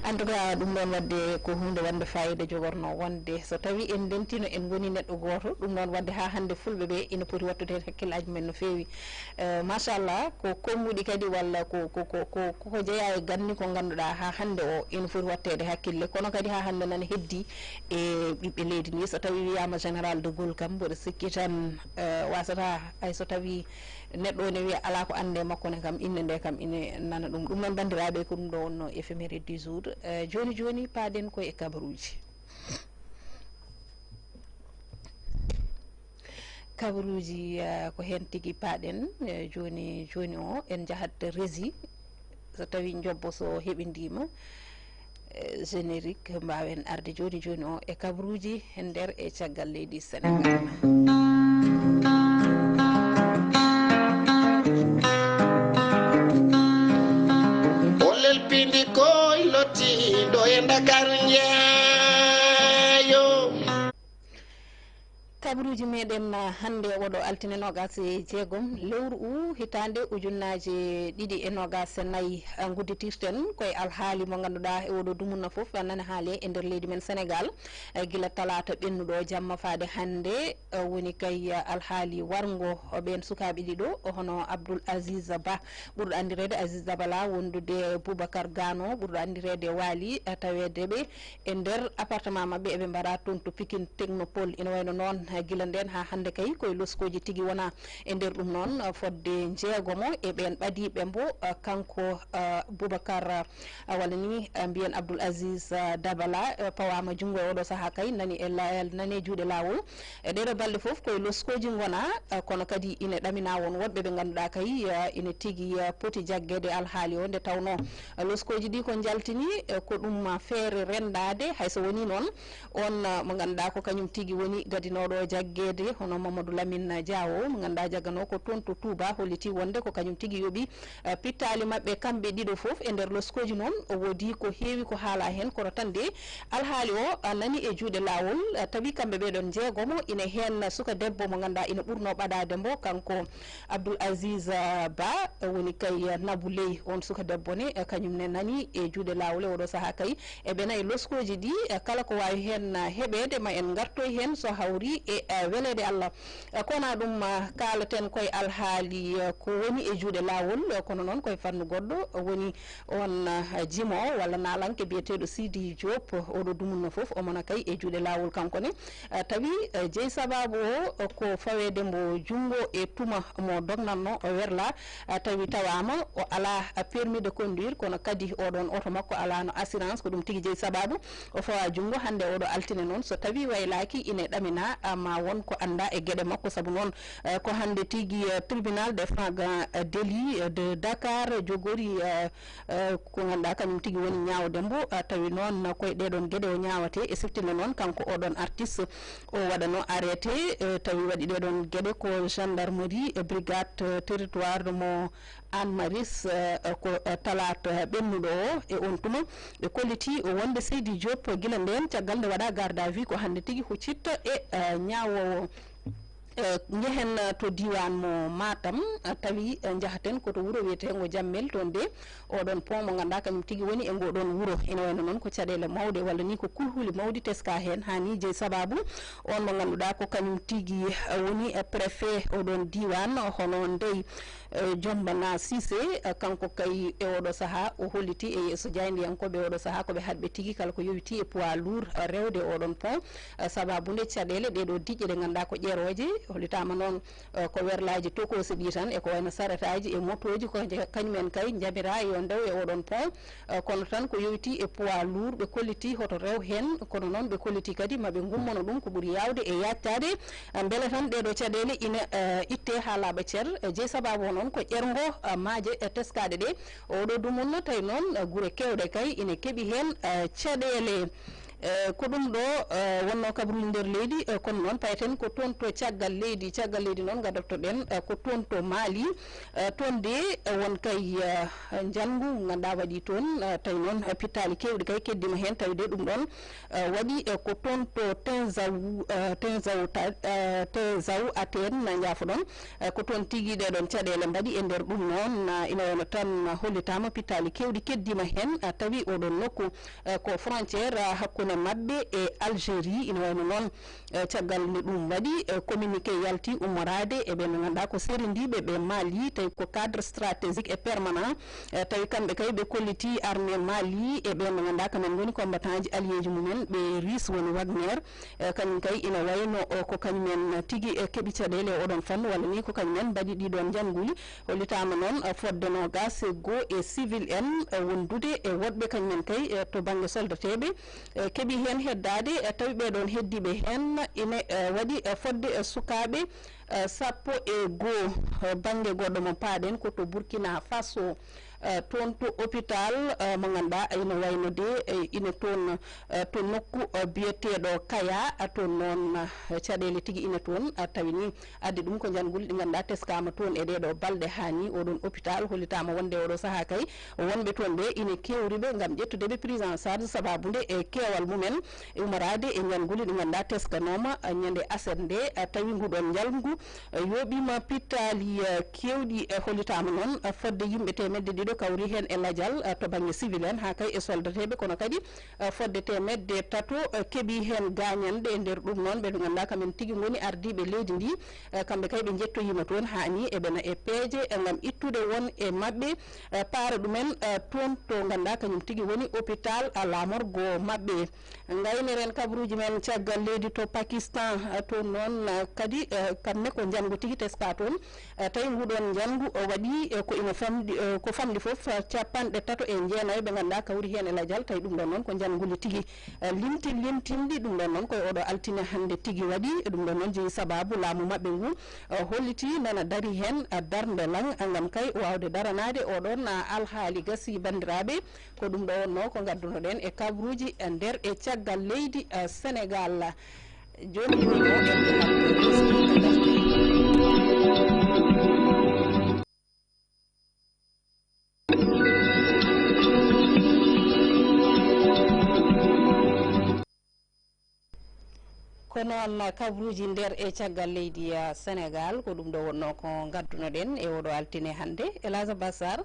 En tout cas, ɗum ɗon wadde ko huunde wonde fayida jogorno wonde so tawi en ndentino en ngoni neɗɗo gooto, ɗum ɗon wadde haa hannde fulɓe ɓe ina poti wattude heen hakkillaaji men no feewi. Eh, machallah, ko konnguɗi kadi walla ko, ko, ko, ko, ko ko jeyaa e ganni ko ngannduɗaa haa hannde o ina foti watteede hakkille. Kono kadi haa hannde nana heddi e ɓiɓɓe leydi ndi. So tawi wiyaama Général de Gaulle kam, mboɗo sikki tan, eh, wasata hay so tawi neɗɗo o ne wiya alaa ko annde makko ne kam, innde nde kam ine nana ɗum. Ɗum noon, banndiraaɓe, ko ɗum ɗo wonno éphéméride du jour. Eh, jooni jooni, paaɗen ko e kabaruuji. Kabaruuji, eh, ko heen tigi paaɗen, eh, jooni jooni o, en njahat régie. So tawi njobbo so heɓindiima, eh, générique, mbaawen arde jooni jooni o e kabaruuji e nder e caggal leydi Senegal. O lelpindi koy lottiiɗo e Dakar njeeyo. Kabaruuji meɗen, ah, hannde oɗo altine noogas e jeegom lewru u hitaande ujunnaaje ɗiɗi e noogas e nayi, ah, ngudditirten koye alhaali mo ngannduɗaa e oɗo dumunna fof nana haale e nder leydi men Senegal. Eh, gila talaata ɓennuɗo jamma faade hannde, eh, woni kay, eh, alhaali warngo ɓeen sukaaɓe ɗiɗo, hono Abdoul Aziz Ba, ɓurɗo anndireede Aziz Dabala, wondude Boubacar Gano, ɓurɗo anndireede Waali, eh, taweede ɓe e nder appartement maɓɓe, eɓe mbaɗa toon to Pikine Technopole. Ina wayno noon, eh, gila ndeen haa hannde kay, koye loskooji tigi wona. E nder ɗum noon, eh, fodde njeegomo e ɓeen ɓadiiɓe mbo, eh, kanko, eh, Boubacar, eh, walla ni, eh, mbiyen Abdoul Aziz, eh, Dabala, eh, pawaama junngo e oɗo sahaa kay, nani e la-, nani e juuɗe laawol. E ɗeɗo balɗe fof koye loskooji ngona, eh, kono kadi ine ɗamina won woɗɓe ɓe ngannduɗaa kay, eh, ine tigi, eh, poti jaggeede alhaali o, nde tawnoo, eh, loskooji ɗi ko njaltini, eh, ko ɗum, eh, feere renndaade, hay so wonii noon, on, eh, mo ngannduɗaa ko kañum tigi woni gadinooɗo jaggeede, hono Mamadou Lamine Diawo, mo ngannduɗaa jagganoo ko toon to Touba, holliti wonde ko kañum tigi yoɓi, eh, pittaali maɓɓe kamɓe ɗiɗo fof. E nder loskooji noon, o woodi ko heewi ko haala heen, kono tan de alhaali o, eh, nani e juuɗe laawol, eh, tawi kamɓe ɓee ɗoon njeegomo ine heen suka debbo mo ngannduɗaa ina ɓurnoo ɓadaade mbo, kanko Abdoul Aziz, eh, Ba, eh, woni kay, eh, Nabou Leye, on suka debbo ne, eh, kañum ne nani e juuɗe laawol e oɗo sahaa kay. E ɓe nayi loskooji ɗi, eh, kala ko waawi heen, eh, heɓeede, ma en ngartoy heen so hawri e, eh, weleede Allah. Eh, kono ɗum, eh, kaalaten koye alhaali, eh, ko woni e juuɗe laawol, eh, kono noon koye fannu goɗɗo, eh, woni on, eh, jimo walla naalanke biyeteeɗo Sidi Diop, oɗo dumunna fof, omo na kay e juuɗe laawol kanko ne. Eh, tawi, eh, jeyi sabaabu o, eh, ko faweede mbo junngo e tuma mo dognatno o werla, eh, tawi tawaama o alaa, eh, permis de conduire, kono kadi oɗon oto makko alaano assurance, ko ɗum tigi jeyi sabaabu o fawa junngo hannde oɗo altine noon. So tawi waylaaki ine ɗamina, ah, ma won ko annda e geɗe makko. Sabu noon, eh, ko hannde tigi, eh, tribunal des flagrants, eh, délits, eh, de Dakar jogori, eh, eh, ko ngannduɗaa kañum tigi woni ñaawde mbo, eh, tawi noon koye ɗee ɗoon geɗe o ñaawatee. E siftinɗe noon, kanko oo ɗoon artiste o waɗano arrêté, eh, tawi waɗi ɗee ɗoon geɗe ko gendarmerie, eh, brigade, eh, territoire mo Hann Maristes, eh, ko, eh, talaata ɓennuɗo o. E oon tuma, ɓe kolliti wonde Seydi Diop, gila ndeen, caggal nde waɗa garde à vue, ko hannde tigi huccit e, eh, ñaawoowo. Eh, njehen to diiwaan mo Matam, eh, tawi, eh, njahaten ko to wuro wiyeteengo Jammel, toon de, oo ɗoon pont mo ngannduɗaa kañum tigi woni e ngoo ɗoon wuro. Ina wayno noon ko caɗeele mawɗe walla ni ko kulhuli mawɗi teska heen, haa ni jeyi sabaabu oon mo ngannduɗaa ko kañum tigi, eh, woni, eh, préfet oo ɗoon diiwaan, hono ndey eh, Jombana Cissé, eh, kanko kay e oɗo sahaa o holliti e yeeso jaayndiyankooɓe oɗo sahaa ko ɓe haɗɓe tigi kala ko yowitii e poids lourd, eh, rewde oɗon pont, eh, sabaabu nde caɗeele ɗee ɗoo diƴƴe ɗe ngannduɗaa ko ƴerooje, hollitaama noon, eh, ko werlaaji tokoosi ɗi tan e ko wayno saretaaji e motooji ko je-, kañum en kay njamiraa yo ndew e oɗon pont, eh, kono tan ko yowitii e poids lourd ɓe kolliti hoto rew heen, kono noon ɓe kolliti kadi ma ɓe ngummono ɗum ko ɓuri yaawde e yaajtaade. Mbele tan ɗee ɗoo caɗeele ina, eh, ittee haa laaɓa cer. Eh, jeyi sabaabu o noon ko ƴerngo, eh, maaje, eh, teskaaɗe ɗee. Oɗo dumunna tawi noon, eh, gure keewɗe kay ina keɓi heen, eh, caɗeele. Eh, ko ɗum ɗo, eh, wonno kabruuji nder leydi, eh, kono noon payten ko toon to caggal leydi. Caggal leydi noon ngadottoɗen, eh, ko toon to Mali. Eh, toon de, eh, won kay, eh, njanngu ngannduɗaa waɗi toon, eh, tawi noon, eh, pittaali keewɗi kay keddima heen, tawi de ɗum ɗoon, eh, waɗi, eh, ko toon to Tenzaou, eh, Tenzaou ta-, eh, Tenzaou Aten, na njaafoɗon, eh, ko toon tigi ɗee ɗoon caɗeele mbaɗi. E nder ɗum noon, na ina wayno tan hollitaama pittaali keewɗi keddima heen, eh, tawi oɗon nokku, eh, ko frontière, eh, hakkunde maɓɓe e Algérie. Ina wayno noon, eh, caggal nde ɗum waɗi, eh, communiqué yalti ummoraade e ɓeen ɓe ngannduɗaa ko serendiiɓe ɓe Mali, tawi ko cadre stratégique et permanent, eh, tawi kamɓe kay ɓe kolliti armée Mali e ɓeen ɓe ngannduɗaa ko ɓeen ngoni combattant ji allié ji mumen, ɓe Russe woni Wagner, eh, kañum kay ina wayno, o, ko kañum en tigi, eh, keɓi caɗeele e oɗon fannu, walla ni ko kañum en mbaɗi ɗii ɗoon njannguli. Hollitaama noon, eh, fodde noogaas e goo e civil en, eh, wondude e woɗɓe kañum en kay, eh, to bannge soldateeɓe, eh, keɓi heen heddaade, eh, tawi ɓee ɗoon heddiiɓe heen ine, eh, waɗi, eh, fodde, eh, sukaaɓe, eh, sappo e goo. Eh, bannge goɗɗo mo paaɗen ko to Burkina Faso, eh, toon to hôpital, eh, mo ngannduɗaa ina wayno de, eh, ina toon, eh, to nokku, eh, biyeteeɗo Kaya, eh, toon noon, eh, caɗeele tigi ina toon, eh, tawi ni addi ɗum ko njannguli ɗi ngannduɗaa teskaama toon e ɗee ɗoo balɗe haa ni. Oɗon hôpital hollitaama wonde oɗo sahaa kay wonɓe toon ɓe ina keewri ɓe ngam ƴettude ɓe prise en charge sabaabu nde e keewal mumen e umoraade e njannguli ɗi ngannduɗaa teskanooma, eh, ñande aset nde, eh, tawi ngu ɗoon njalngu, eh, yooɓiima pittaali, eh, keewɗi, eh, hollitaama noon, eh, fodde yimɓe teemedde ɗiɗo kawri heen e lajal, eh, to bannge civil en haa kay e soldateeɓe, kono kadi eh, fodde teemedde tato, eh, keɓi heen gaañanɗe. E nder ɗum noon, ɓe ɓe ngannduɗaa kamen tigi ngoni ardiiɓe leydi ndi, eh, kamɓe kay ɓe njettoyiima toon, haa ni eɓena e peeje, eh, ngam ittude won e maɓɓe, eh, paara ɗumen, eh, toon to ngannduɗaa kañum tigi woni hôpital, eh, laamorgo maɓɓe. Ngayneren kabaruuji men caggal leydi to Pakistan, eh, toon noon, eh, kadi, eh, kam ne ko njanngu tigi teska toon. Eh, tawi nguɗoon njanngu o waɗi, eh, ko ina famɗi, eh, ko famɗi fof, eh, capanɗe tato e jeenayo ɓe ngannduɗaa kawri heen e lajal. Tawi ɗum ɗoon noon ko njannguli tigi, eh, limti-, limtinɗi. Ɗum ɗoon noon ko e oɗo altine hannde tigi waɗi. Ɗum ɗoon noon jeyi sabaabu laamu maɓɓe ngu, eh, holliti nana dari heen, eh, darnde lan, eh, ngam kay waawde daranaade oɗoon, eh, alhaali gasi banndiraaɓe. Ko ɗum ɗo wonnoo ko ngaddunoɗen e kabaruuji, eh, nder e caggal leydi, eh, Senegaal. Jooni jooni o, en njahat to Russie, en ngartoyi. Ko noon, kabaruuji nder e caggal leydi, ah, Senegaal, ko ɗum ɗo wonnoo ko ngaddunoɗen e oɗo altine hannde. Elhadj Abbas Sarr,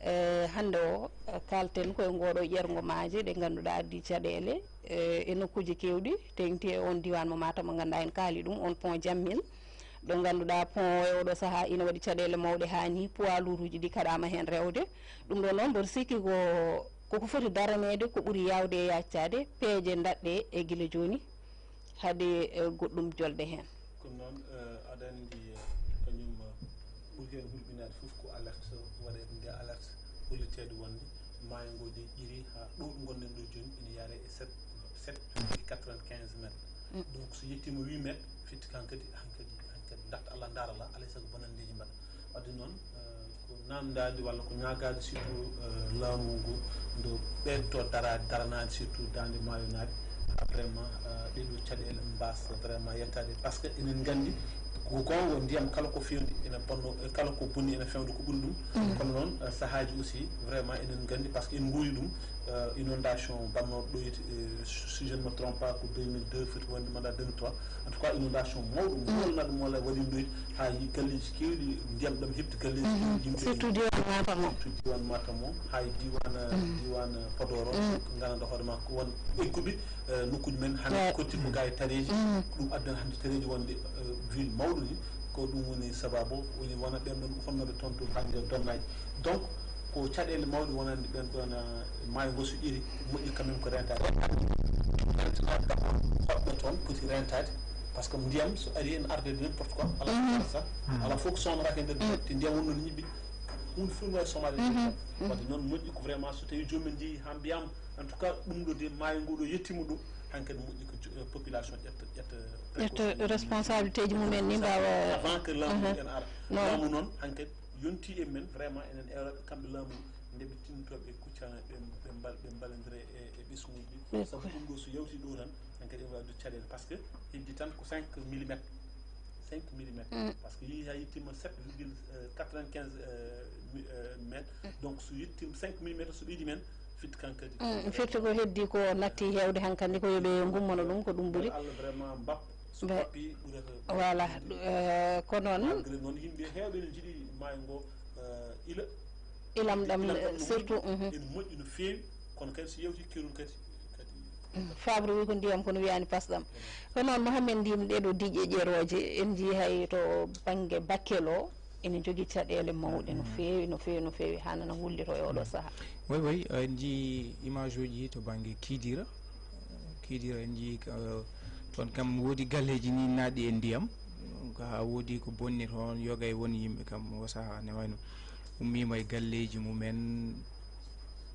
eh, hannde o, eh, kaalten koye ngooɗo ƴerngo maaje ɗe ngannduɗaa addi caɗeele, eh, e nokkuuji keewɗi, teeŋti e oon diiwaan mo Matam mo ngannduɗaa en kaali ɗum, on pont Jammil, ɗo ngannduɗaa pont o e oɗo sahaa ina waɗi caɗeele mawɗe haa ni, poids lourd uji ɗi kaɗaama heen rewde. Ɗum ɗo noon mboɗo sikki ko, koko foti daraneede ko ɓuri yaawde e yaajtaade, peeje ndaɗɗe e gila jooni, hade, eh, goɗɗum jolde heen. Kono noon, eh, aɗa anndi, eh, kañum, eh, ɓuri heen hulɓinaade fof ko alerte waɗeede nde alerte holliteede wonde maayo ngo de ƴirii haa ɗo ngonɗen ɗo jooni ina yaare e sept, sept virgule quatre-vingt-quinze mètres. Donc so yettiima huit mètres, fitti kan kadi, han kadi, han kadi ndatta Allah, ndaara Allah, alay sago bonanndeeji mbaɗa. Wadde noon, eh, ko namdaade walla ko ñaagaade surtout, eh, laamu ngu, nde ɓeydoo daraade, daranaade surtout daande maayo naaɓe. Haa vraiment, eh, ɗee ɗoo caɗeele mbaasa vraiment yettaade. Par ce que enen nganndi ko goonga, ndiyam kala ko feewndi ene bonnoo, eh, kala ko bonni ene feewndo ko ɓuri ɗum. Kono noon, eh, sahaaji aussi vraiment enen nganndi, par ce que en nguuri ɗum, eh, inondation mbaɗnooɗo ɗo, eh, si je ne me trompe pas, ko deux mille deux foti wonde mbaɗa deux mille trois. En tout cas, inondation mawɗo, mawɗo naɗum walla waɗi ndoyti, haa yi galleeji keewɗi, ndiyam ɗam heɓti galleeji keewɗi, yimɓe surtout diwan Matam o. Surtout diwan Matam o, haa e diwan, diwan Podor o, nganndanɗaa hoore ma ko won egguɓe, eh, nokkuuji men hannde kotti ko gaa e tareeji. Ɗum addani hannde tareeji wonde, eh, ville mawɗo ni. Ko ɗum woni sababu, woni wona ɓen ɗon fonnooɓe toon to bannge donnaaji. Donc, ko caɗeele mawɗe wonande ɓen ɗon, eh, maayo ngo so iri, moƴƴi quand même ko renta, renta, renta, hoɗɓe toon poti rentaade, par ce que ndiyam so ari ene arde de n'importe quoi, ala ko sa, ala fof ko somrata e nder ndiyam, te ndiyam wonno ne ñiɓɓi, huunde fof waawi somaade e nder ndiyam. Wadde noon moƴƴi ko vraiment so tawi joomum en jeeyi haa mbiyama, en tout cas, ɗum ɗo de maayo ngo ɗo yettima ɗo, hankadi moƴƴi ko jo-, eh, population ƴetta, ƴetta ƴetta précaution, responsabilité ji mum en ni mbaawa avant que laamu en ara. Laamu noon hankadi yonti e men vraiment, enen ewraɓe kamɓe laamu nde ɓe tintoɓe kuccana ɓe, ɓe mbal-, ɓe mballondira e, e ɓesnguuji ɗi. Sabu ɗum ɗo so yawti ɗo tan, hankadi ene wawi duttu caɗeele, par ce que heddi tan ko cinq millimètres. Cinq millimètres. Par ce que yeehi ha yettima sept virgule quatre-vingt-quinze, euh, mi-, euh, mètres. Donc so yettima cinq millimètres, so ɓeydi men, fitti kan kadi. Firti ko heddi ko natti heewde hankadi ko yo ɓe ngummano ɗum, ko ɗum ɓuri. Allah vraiment mbap so mbappi ɓurata. Voilà. Euh, ko noon. Malgré noon yimɓe heewɓe ne njiɗi maayo ngo, euh, ila. Ilam ɗam, ilam ɗam no surtout, moƴƴi, ene moƴƴi no feewi, kono kadi so yawti kerol kadi, kadi. Fabri wi ko ndiyam kono wiyani pasɗam. Ko noon Mohamed, ndim ɗeɗo diƴƴe ƴerooje en njii hay to bannge Bakel o, ene jogii caɗeele mawɗe no feewi, no feewi, no feewi, haa nana wullito e oɗo sahaa. Way, way, en njii image uji to bannge Kidira. Kidira en njii ka, toon kam woodi galleeji ni naaɗi e ndiyam. Donc, haa woodi ko bonni toon, yoga e won yimɓe kam o sahaa ne wayno ummiima e galleeji mumen.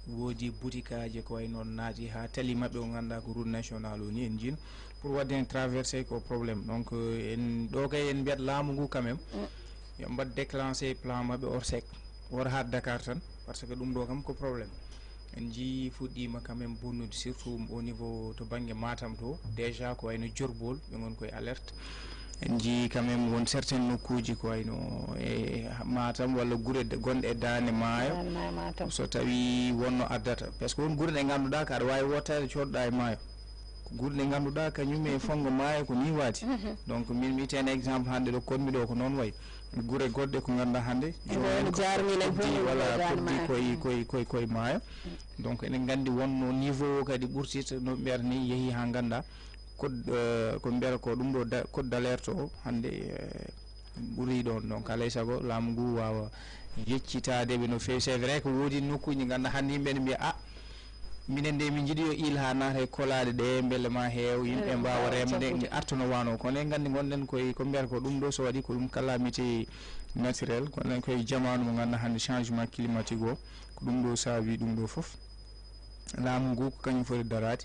Woodi butikaaji ko way noon naati haa tali maɓɓe o ngannduɗaa ko route nationale o ni en njin. Pour waɗde heen traversé ko problème. Donc, euh, en ɗo kay en mbiyat laamu ngu quand même. Yo mbaɗ déclenché plan maɓɓe Orsec. Wor haa Dakar tan, parce que ɗum ɗo kam ko problème. En njii fuɗɗiima quand même bonnude, surtout au niveau to bannge Matam to. Déjà ko wayno Jorbol, ɓe ngon koye alerte. En njii quand même won certaines nokkuuji ko wayno e Matam walla gure de-, gonɗe e daande maayo. Daande maayo Matam. So tawi wonno addata. Par ce que won gure ɗe ngannduɗaa ka aɗa waawi wottaade coodɗa e maayo. Ko gure ɗe ngannduɗaa kañum e fonngo maayo ko ni waadi. Donc min mi ittene exemple hannde ɗo konmi ɗo ko noon wayi. Gure goɗɗe ko ngannduɗaa hannde. Ene wayno jaarmiɗen fof, ene wala wayno koddi daande maayo. Koye, koye, koye, koye maayo. Donc eɗen nganndi wonno niveau o kadi ɓurtit no mbiyata ni yeehi haa ngannduɗaa. Code, euh, ko mbiyata ko ɗum ɗo da-, code d'alerte o hannde, euh, ɓuri ɗon. Donc alay sago laamu ngu waawa yeccitaade ɓe no feewi. C'est vrai ko woodi nokkuuji ngannduɗaa hannde yimɓe ne mbiya, "Ah, minen de min njiɗi yo il haa naata e kolaɗe ɗe, mbele ma heew, yimɓe mbaawa remde, artono wano." Kono en nganndi ngonɗen koye ko mbiyata ko ɗum ɗo so waɗi ko ɗum calamité naturel, kono en koye jamaanu mo ngannduɗaa hannde changement climatique o, ko ɗum ɗo saabi ɗum ɗo fof. Laamu ngu ko kañum foti daraade,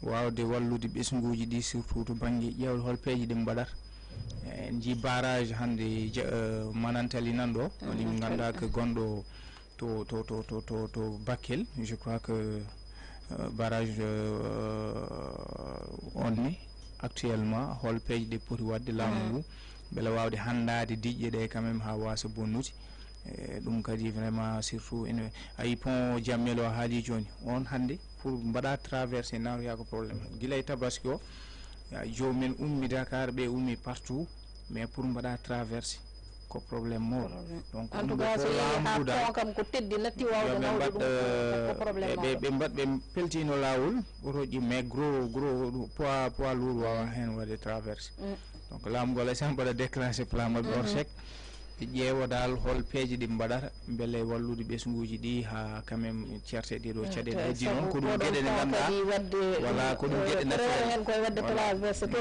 waawde wallude ɓesnguuji ɗi, surtout to bannge ƴeewde hol peeje ɗe mbaɗata. En njii barrage hannde ja-, eh, Manantali nan ɗo, woni mo ngannduɗaa ko gonɗo to, to, to, to, to, to Bakel. Je crois que, eh, barrage, eh, on ne actuellement, hol peeje ɗe poti waɗde laamu ngu, mbele waawde hanndaade diƴƴe ɗe quand même haa waasa bonnude. E ɗum kadi vraiment surtout ene, a yi pont Jammel o haali jooni. On hannde pour mbaɗa traversé nawtoya ko problème. Gila e Tabaski o, ya, joomum en ummi Dakar, ɓe ummi partout, mais pour mbaɗa traversé ko problème mawɗo. Problème. Donc en tout cas so yehi haa pont kam ko teddi natti waawde nawde ɗum, euh, ko problème mawɗo. Ɓe, ɓe mbaɗ, ɓe peltino laawol, otoji, mais gros, gros poids, poids lourd wawa heen waɗde traversé. Donc laamu ngu alay sago mbaɗa déclenché plan maɓɓe Orsec. Ɓe ƴeewa dal hol peeje ɗi mbaɗata mbele wallude ɓesnguuji ɗi haa quand même certe ɗe ɗo caɗeele heddi noon ko ɗum geɗe ɗe ngannduɗaa, voilà, ko ɗum geɗe naturel.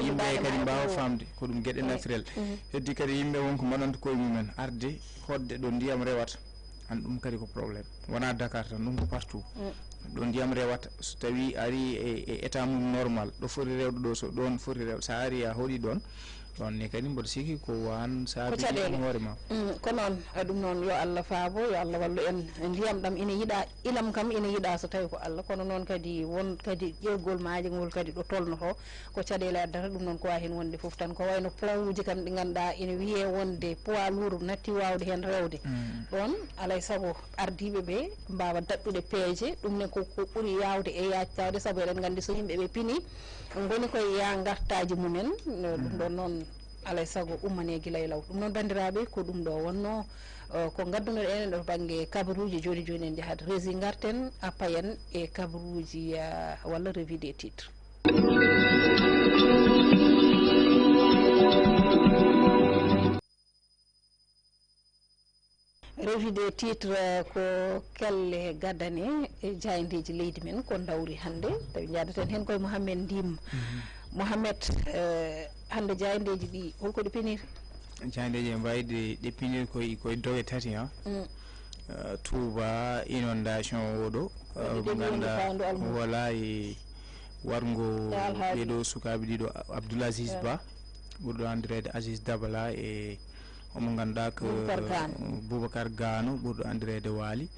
Yimɓe kadi mbaawa faamde ko ɗum geɗe naturel. Heddi kadi yimɓe won ko mbaɗanta koye mumen arde hoɗde ɗo ndiyam rewata. An ɗum kadi ko problème. Wonaa Dakar tan, ɗum ko partout. Ɗo ndiyam rewata, so tawii ari e, e état mum normal, ɗo foti rewde ɗo, so ɗoon foti rewde, so a ari a hoɗi ɗoon, ɗoon ne kadi mboɗo sikki ko waan saabi caɗeele. Ɗum hoore ma. Mm, ko noon, eh, ɗum noon yo Allah faabo, yo Allah wallu en. Ndiyam ɗam ina yiɗaa, ilam kam ina yiɗaa so tawii ko Allah, kono noon kadi won kadi ƴeewgol maaje ngol kadi ɗo tolnotoo. Ko caɗeele addata ɗum noon, ko waawi heen wonde fof tan, ko wayno pont uji kam ɗi ngannduɗaa ene wiyee wonde poids lourd natti waawde heen rewde. Ɗoon alay sago ardiiɓe ɓe mbaawa daɗɗude peeje, ɗum ne ko, ko ɓuri yaawde e yaajtaade, sabu eɗen nganndi so yimɓe ɓe pini, ngoni koye yaa ngartaaji mumen, ɗum ɗoon noon alay sago ummanee gila e law. Ɗum noon banndiraaɓe, ko ɗum ɗo wonnoo, eh, ko ngaddunoɗen enen ɗo bannge kabaruuji. Jooni jooni en njahat Rési ngarten, appayen e kabaruuji, eh, walla revue des titres. Revue des titres, eh, ko kelle gadane e jaayndeeji leydi men ko ndawri hannde, tawi njaadaten heen koye Mohamed Ndim. Mohamed, eh, hannde jaayndeeji ɗi, holko ɗi piniri? Jaayndeeji e mbaydi ɗi piniri koye, koye doge tati, ha? Eh, Touba, inondation oɗo, eh, mo ganduɗa wala e warngo ɓeɗo sukaɓe ɗiɗo, Abdoul Aziz Ba, ɓurɗo andireede Aziz Dabala, e omo ganduɗa ko Boubacar Gano, ɓurɗo andireede Waali.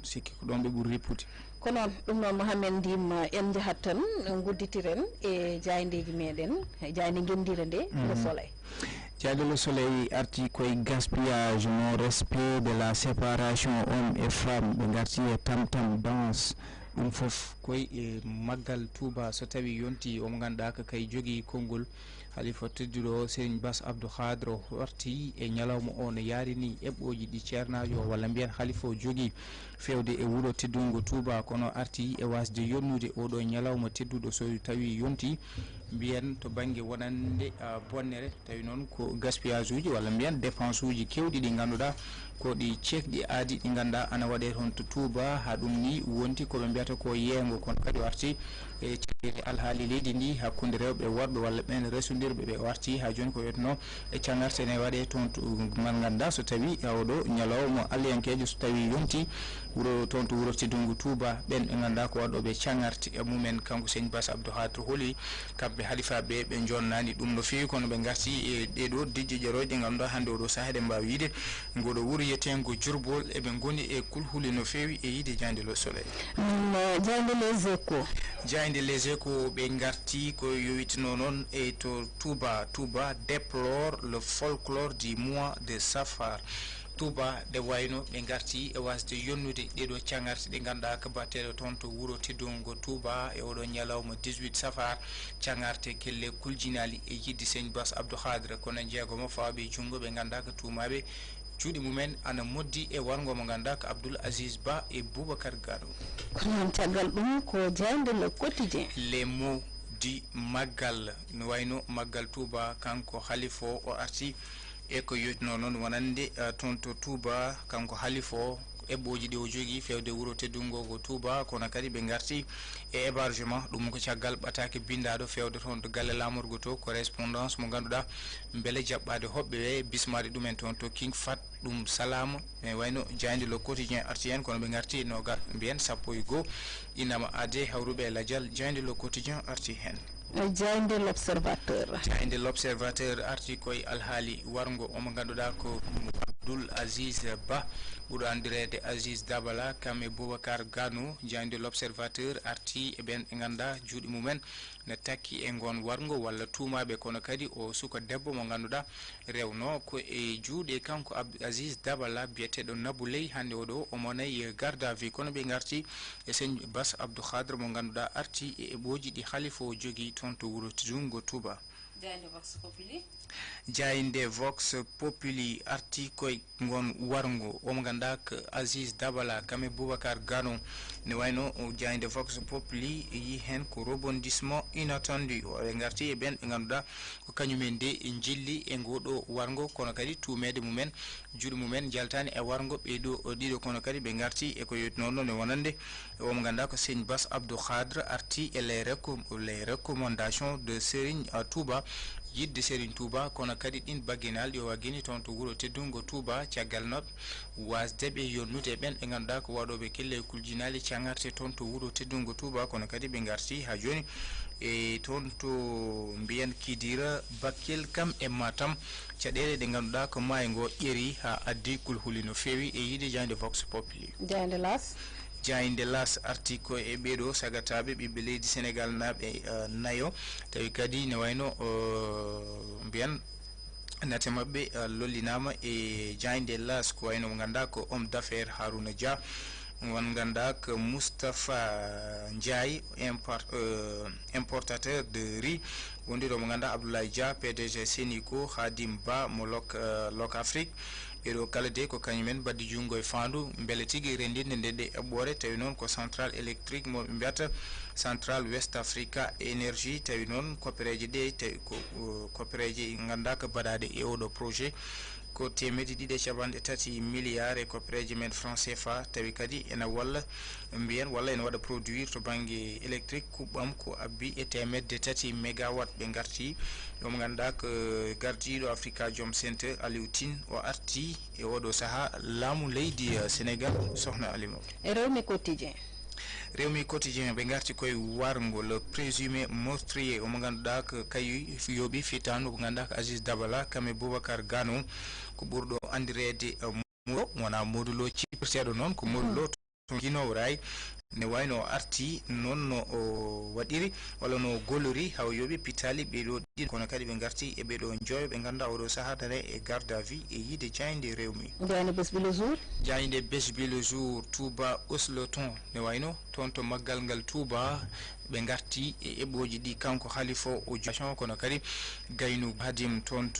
Sikki ko ɗon ɓe ɓuri rippude. Ko noon, ɗum noon, Mohamed Ndim, en njahat tan, ngudditiren e jaayndeeji meɗen, jaaynde ngenndire nde, Le Soleil. Jaaynde Le Soleil arti koye gaspillage, non respect de la séparation homme et femme, ɓe ngarti e tam tam danse, ɗum fof koye e maggal Touba, so tawi yonti omo ganduɗa ko kay jogii konngol. Halifa tedduɗo o, Serigne Bass Abdou Khadre, o arti e ñalawma o, no yaarini eɓɓooji ɗi ceernaajo o, walla mbiyen halifa o, jogii feewde e wuro teddungo Touba, kono arti e wasde yonnude oɗo ñalawma tedduɗo, so tawi yonti, mbiyen to bannge wonande, ah, bonnere, tawi noon ko gaspillage uji, walla mbiyen dépense uji kewɗi ɗi ngannduɗaa ko ɗi ceekɗi aadi, ɗi ngannduɗaa ana waɗee toon to Touba. Haa ɗum ni wonti ko ɓe mbiyata ko yeengo, kono kadi o arti e caɗeele alhaali leydi ndi hakkunde rewɓe e worɓe walla ɓeen resondirɓe ɓe, o arti haa jooni ko wiyetnoo e caŋarte ne waɗee toon to, man ngannduɗaa so tawi oɗo ñalawma allayankeejo so tawi yonti wuro toon to wuro teddungo Touba, ɓeen ɓe ngannduɗaa ko waɗooɓe caŋarte e mumen. Kanko Sëñ Bass Abdou Khadre holi kamɓe halifaaɓe ɓe, ɓe jonnaani ɗum no feewi, kono ɓe ngarti e ɗee ɗoo dijje ƴerooje ɗe ngannduɗaa hannde oɗo sahaa eɗen mbaawi wiyde ngoɗo wuro yeteengo Jurbol eɓe ngoni e kulhuli no feewi e yiide Jaaynde Le Soleil. Mm, Jaaynde Les Échos. Jaaynde Les Échos ɓe ngarti ko yowitnoo noon e to Touba. Touba déplore le folklore du mois de Safar. Touba, nde wayno ɓe ngarti e wasde yonnude ɗeɗo caŋarte ɗe ngannduɗaa ko baɗteeɗe toon to wuro teddungo Touba e oɗo ñalawma dix-huit Safar, caŋarte kelle kuljinaali e yiɗde Sëñ Bass Abdou Khadre, kono jeegom fawɓe e junngo ɓe ngannduɗaa ko tuumaaɓe juuɗe mumen ana moddi e warngo mo ngannduɗaa ko Abdoul Aziz Ba e Boubacar Gano. Ko noon, caggal ɗum ko jaaynde Le Quotidien. Les mots du Maggal, no wayno Maggal Touba, kanko halifa o, o arti e ko yotnoo noon wonande, eh, toon to Touba, kanko halifa o, eɓɓooji ɗi o jogii feewde wuro teddungo ko Touba, kono kadi ɓe ngarti e hébergement, ɗum ko caggal ɓataake binndaaɗo feewde toon to galle laamorgo to, correspondance mo ngannduɗaa mbele jaɓɓaade hoɓɓe ɓe, bismaade ɗumen toon to King Fahd, ɗum Salama, e wayno jaaynde Le Quotidien arti heen, kono ɓe ngarti nooga mbiyen sappo e goo, inama aade hawruɓe e lajal, jaaynde Le Quotidien arti heen. Jaaynde L'Observateur. Jaaynde L'Observateur arti koye alhaali warngo omo ngannduɗaa ko Abdoul Aziz Ba, ɓurɗo anndireede Aziz Dabala, kam e Boubacar Gano. Jaaynde L'Observateur arti e ɓeen ɓe ngannduɗaa juuɗe mumen ne takki e ngoon warngo walla tuumaaɓe, kono kadi o suka debbo mo ngannduɗaa rewno ko e juuɗe kanko Abdou Aziz Dabala, biyeteeɗo Nabou Leye. Hannde oɗo omo nayi garde à vue, kono ɓe ngarti e Sëñ Bass Abdou Khadre mo ngannduɗaa arti e eɓɓooji ɗi halifa o jogii toon to wuro teddungo Touba. Jaaynde Vox Populi. Jaaynde Vox Populi arti koye ngoon warngo, omo ngannduɗaa ko Aziz Dabala, kam e Boubacar Gano. Ne wayno o jaaynde Vox Populi yi heen ko rebondissement inattendu. O ɓe ngarti e ɓeen ɓe ngannduɗaa ko kañumen de njilli e ngoo ɗoo warngo, kono kadi tuumeede mumen, juuɗe mumen njaltaani e warngo ɓee ɗoo ɗiɗo, kono kadi ɓe ngarti e ko yotnoo noon e wonande omo ngannduɗaa ko Sëñ Bass Abdou Khadre arti e les recom-, les recommandations de Serigne, euh, Touba. yiɗde Serigne Touba, kono kadi ɗin bagginal ɗi o waggini toon to wuro teddungo Touba, caggal noon wasde ɓe yonnude e ɓen ɓe ngannduɗaa ko waɗooɓe kelle e kuljinaali caŋarte toon to wuro teddungo Touba, kono kadi ɓe ngarti haa jooni e toon to mbiyen Kidira, Bakel kam e Matam, caɗeele ɗe ngannduɗaa ko maayo ngo ƴeri haa addi kulhuli no feewi e yiide jaaynde Vox Populi. Jaaynde Las. Jaaynde Las arti ko e ɓeeɗo sagataaɓe ɓiɓɓe leydi Senegal naaɓe, eh, nayo, tawi kadi ne wayno, eh, mbiyen nate maɓɓe, eh, lollinaama e jaaynde Las, ko wayno mo ngannduɗaa ko homme d'affaires Harouna Dia, won ngannduɗaa ko Moustapha Ndiaye, import-, eh, importateur de riz, wonduɗo mo ngannduɗaa Abdoulaye Dia, P D G Senico, Khadim Ba mo Lok, eh, Lok Afrique. Ɓeeɗo kala de ko kañumen mbaddi junngo e faandu, mbele tigi renndinde nde ɗe eɓɓoore, tawi noon ko central électrique mo ɓe mbiyata Central West Africa Energy, tawi noon koppereeje ɗe, tawi ko, uh, koppereeje ngannduɗaa ko baɗaaɗe e oɗo projet, ko teemedde ɗiɗi e capanɗe tati milliards e koppereeje men franc C F A, tawi kadi ena walla mbiyen walla ene waɗa produire to bannge électrique kuɓɓam ko abbi e teemedde tati mégawatt. Ɓe ngarti ɗo mo ngannduɗaa ko gardiiɗo Africa Jom Center Aliou Tine, o arti e oɗo sahaa laamu leydi, eh, Sénégal, sohna Alima. E Rewmi Quotidien. Rewmi Quotidien, ɓe ngarti koye warngo le présumé meurtrier, omo ngannduɗaa ko kañum yooɓi fitaandu, ko ngannduɗaa ko Aziz Dabala, kam e Boubacar Gano, ko ɓurɗo anndireede, eh, Modou Lo, wonaa Modou Lo cippirteeɗo noon, ko Modou Lo to Guinaw Rail, ne wayno o arti noon no o waɗiri, walla no o gollori, haa o yooɓi pittaali ɓeeɗo ɗiɗo, kono kadi ɓe ngarti e ɓeeɗo njoyo ɓe ngannduɗaa oɗo sahaa dane e garde à vue e yiide jaaynde Rewmi. Jaaynde Bés Bi Le Jour. Jaaynde Bés Bi Le Jour, Touba Oslo toon, ne wayno toon to maggal ngal Touba, ɓe ngarti e eɓɓooji ɗi kanko Khalifa o jation, kono kadi gaynu Hadim toon to